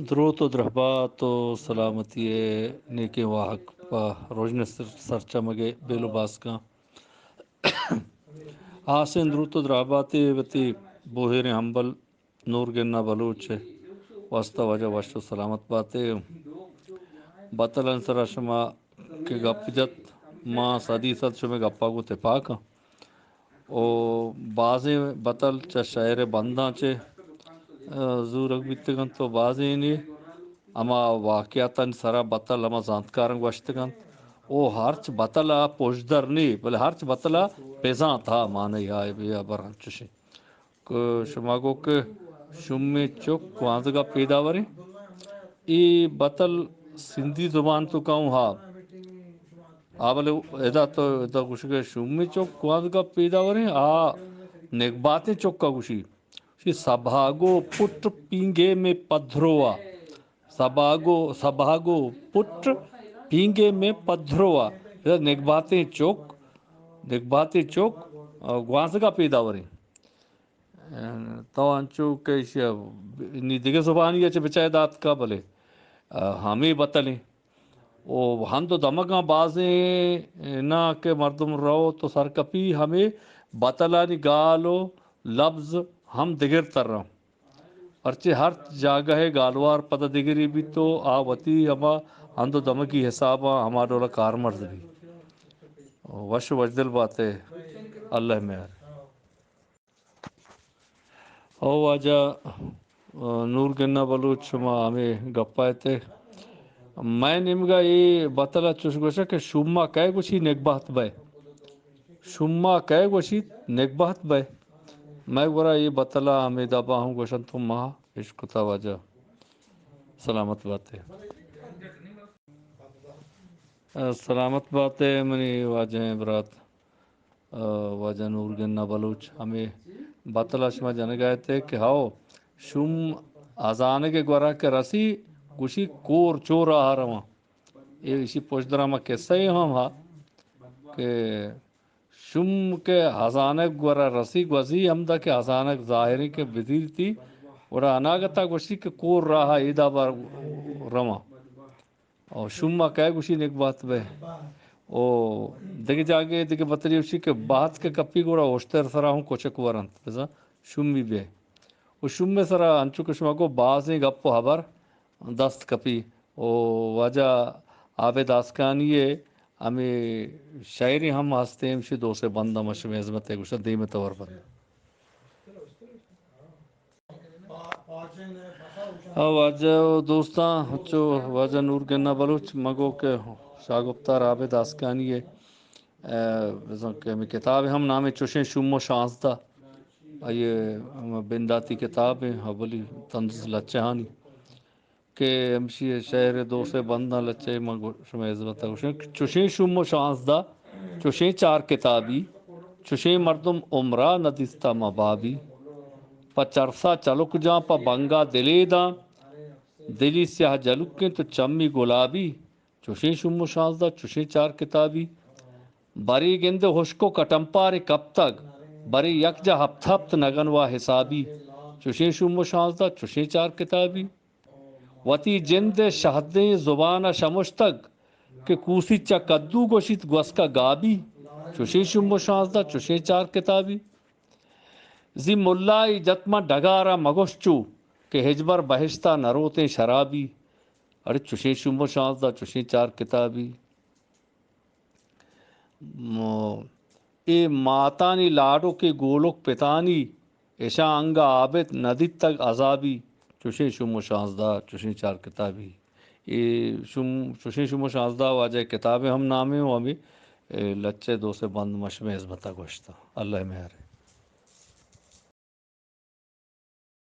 دروت و درہبات و سلامتی ءِ نیکیں واہگ پہ روژن سر-، سرچمگ ءِ بیل و باسکاں۔ ہاسیں دروت و درہباتے وتی بوہیریں ہمبل نور گنا بلوچ ءِ واستہ۔ واجہ وش و سلامت باتے۔ بتلانی سرا شما کہ گپ جت، ما صدی صد شمئے گپا گوں تپاک آں۔ و بازیں بتل چہ شئیر ءِ بنداں چہ، آ، زورگ بیتگ انت و بازینے ہما واقعاتانی سرا بتل ہما زانتکاراں گوشتگ انت۔ و ہرچ بتل ءَ پژدر نی، بلے ہرچ بتل ءَ بزانت، ہا، معنی ہا، اے ہبر انچوشیں کہ شما گو کہ شومیں چک گوانزگا پیداوریں۔ اے بتل سندھی زبان تو کہوں ہا۔ آ بلے ادا تو، ادا گوشگ ءَ شومیں چک گوانزگا پیداوریں، آ نگباتیں چکا گوشی۔ شی سبھاگو پٹ پینگے میں پدھروا۔ سبھاگو، سبھاگو پٹ پینگے میں پدھروا۔ ادا نگباتیں چک، نگباتیں چک، آ، گوانزگا پیداوریں۔ تو انچو کہ ایشی ءَ نی دگہ زبانی ءَ چہ بچار داتکا، بلے، آ، ہمے بتلیں۔ و ہند و دمگاں بازیں نا کہ مردم رو تو سرکپی، ہمے بتلانی گال و لبز ہم دگر تراں۔ پرچے ہر جاگہ ءِ گالوار پدا دگری بیت و آ وتی ہما ہند و دمگی حساباں ہما ڈول ءَ کارمرز بیت۔ وش و وشدل باتے، اللہ مہر۔ او واجہ، آ، نور گنا بلوچ، شما ہمے گپا ات ئے۔ مئے نیمگا اے بتلا چوش گوشا کہ شوما کئے گوشی نگبہت بئے۔ شوما کئے گوشی نگبہت بئے۔ مئے گورا اے بتلا ہمے دابا ہم گوشنت و ما اشکتا واجہ۔ سلامت باتے۔ آ، سلامت باتے منی واجہیں برات۔ آ، واجہ نور گنا بلوچ، ہمے بتلا شما جنگا ات ئے کہ ہو، شوم ہزانگ ءِ گورا کہ رسی، گوشی کور چو راہ ءَ رواں۔ اے ایشی پشدرا ما قصہ ءَ ہم ہا کہ شوم کہ ہزانگ گورا رسی، گوزی ہمدا کہ ہزانگ ظاہریں کہ بدیرتی، گڑا اناگتا گوشی کہ کور راہ ءَ اے دابا رواں۔ او شوما کئے گوشی نگبہت بئے۔ او دگہ جاگے دگہ بتلی گوشی کہ بہت کہ کپی گڑا اوشتر سرا ہوں کچک ورنت، بزاں شومی بئے۔ او شومے سرا انچو کہ شما گو بازیں گپ و ہبر دست کپی۔ او واجہ عابد آسکانی ءِ ہمے شئیرے ہم ہستیں، ہمشی دو سے بند ہم شمے ہزمت ءَ گوشاں، دیم ءَ تور بند۔ ہاں، واجہ و دوستاں، چو واجہ نور گنا بلوچ، مگو کہ شاہ گپتار عابد آسکانی ءِ، اے، بزاں کہ ہمے کتاب ہم نام چوشیں شوم و شانزدہ، آئی ءِ ہم بنداتی کتاب ایں، اولی تندز لچہانی۔ کہ ہمشی ءِ شئیر ءِ دو سے بنداں لچہ ءَ من گو-، شمئے ہزمت ءَ گوشاں۔ چوشیں شوم و شانزدہ، چوشیں چار کتابی، چوشیں مردم عمرا ندیستا ماں بابی۔ پہ چرسا چلک جاں، پہ بنگا دلے داں، دلی سیاہ جلکیں تو چمی گلابی۔ چوشیں شوم و شانزدہ، چوشیں چار کتابی۔ برے گندے ہشک و کٹمپاریں کپتگ، برے یک جا ہپت ہپت نگن وا حسابی۔ چوشیں شوم و شانزدہ، چوشیں چار کتابی۔ وتی جند ءِ شہدیں زبان ءَ شمشتگ، کہ کوسی چہ کدو گوشیت گوسک ءَ گابی۔ چوشیں شوم و شانزدہ، چوشیں چار کتابی۔ زی ملائی جت من ڈگار ءَ مگوش چو، کہ ہچبر بہشت ءَ نروتیں شرابی۔ اڑے چوشیں شوم و شانزدہ، چوشیں چار کتابی۔ م-، اے ماتانی لاڈکیں گولک پتانی، اشاں انگہ عابد ندیتگ عذابی۔ چوشیں شوم و شانزدہ، چوشیں چار کتابی۔ اے شوم، چوشیں شوم و شانزدہ واجہ کتابے ہم نامیں و ہمے، اے، لچہ ءِ دو سے بند من شمئے ہزمت ءَ گوشتاں۔ اللہ ءِ مہر۔